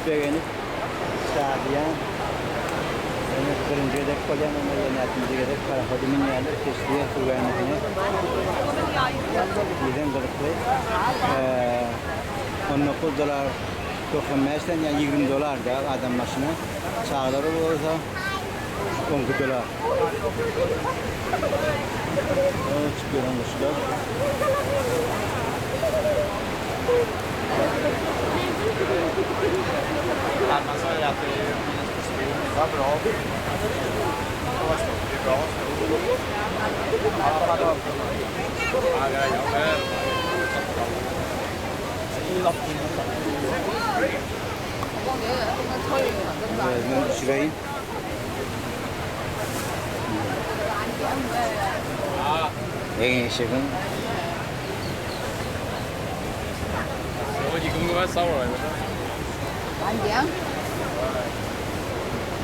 begenip, şadyýan. Ýöne birinji gezek bolýan, emma ýene äkinji gezek parohody münýärler, keşdiýe, suw gämisine. Diýseň gyzykly. 19 dolar 95 sent, ýagny 20 dolar da adam başyna. Çagalar bolsa 12 dolar. Uçup ýören guşlar. Özümem düşüreýin. Egin-eşigiň.